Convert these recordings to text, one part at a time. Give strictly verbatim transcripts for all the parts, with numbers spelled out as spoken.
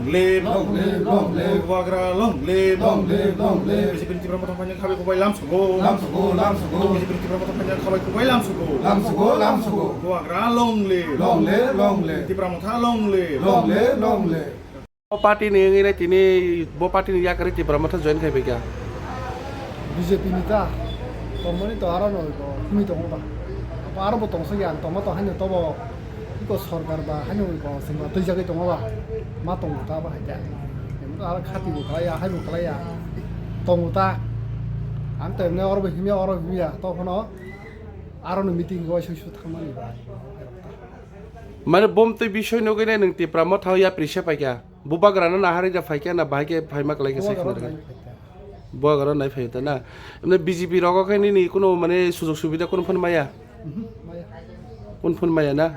Live! Long live, long live. Bubagra long live! Long live, long live. B J P ni Tipra Motha phaina khabai kubai lam sugo. Lam sugo, lam sugo. B J P ni Tipra Motha phaina khabai kubai lam sugo. Lam sugo, lam sugo. Bubagra long live! Long live, long live. Tipra Motha long live! Long live, long live. Bo party ni wngwi nai tini bo party ni yakarwi Tipra Motha join khai phaikha. B J P ni ta tongmani to aro no ko himi tongo ba. Abo aro bo tongsa ya tongma tong haino tobo iko sorkar ba haino ko sengba twijagwi tongo ba. Ma tongo ta ba haikhe. Emo aro khati bo khlai ya hai bo khlai ya. Tongo ta. Ang to emne oro bo himya oro himya to phano aro no meeting go sui sui thangmani ba. Mane bom twi bisoi nugwi nai nwng Tipra Motha o yapri se paikha. Bubagra no naharwi da phaikha na bahai khe phaima kwlai khe se khna rwkha. Bubagra nai phaio ta na. Emne B J P rogo khe nini kuno mane sujog subida kuno phano maya? Mhm, maya. Kun phano maya na?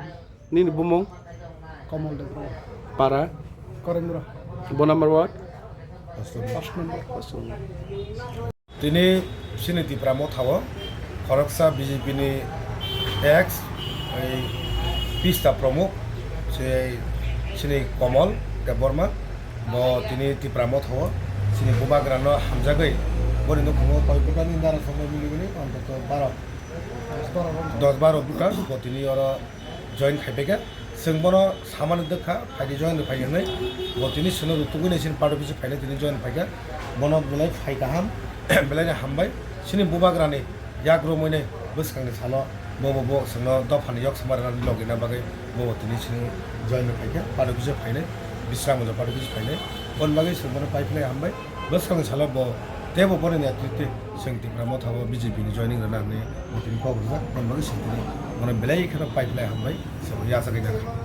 Nini bumung? Komol Debbarma. Para? Korenbura. Bo number what? First number. Tini chini Tipra Motha o khoroksa B J P ni ex ei pista pramuk se chini Komol Debbarma bo tini Tipra Motha o chini bubagra no hamjagwi boni nukhumo koi bubagra ni dara somoi miligini ontoto baro dos baro buka bo tini oro join khai phaikha. Chwng bono samani dwkha, phaidi join rw phai hwnwi. Bo tini chwngno rutugwi nai chini party office phainai tini join phaikha. Bono belai phai kaham, belai no hambai. Chini bubagrani yak romwi nai bwskangni salo bo bo bo chwngno dophani yok sama rwna logina bagwi bo bo tini chini join rw phaikha. Party office phainai, Bisramganj party office phainai. Boni bagwi chwng bono pai phlai hambai. Bwskangni salo bo teibo boni netrite chwng Tipra Motha o B J P ni joining rwna hwnwi bo tini kok rwjak. Boni bagwi chwng tini bono belai kheno pai phlai hambai. Chwng yachagwi nang.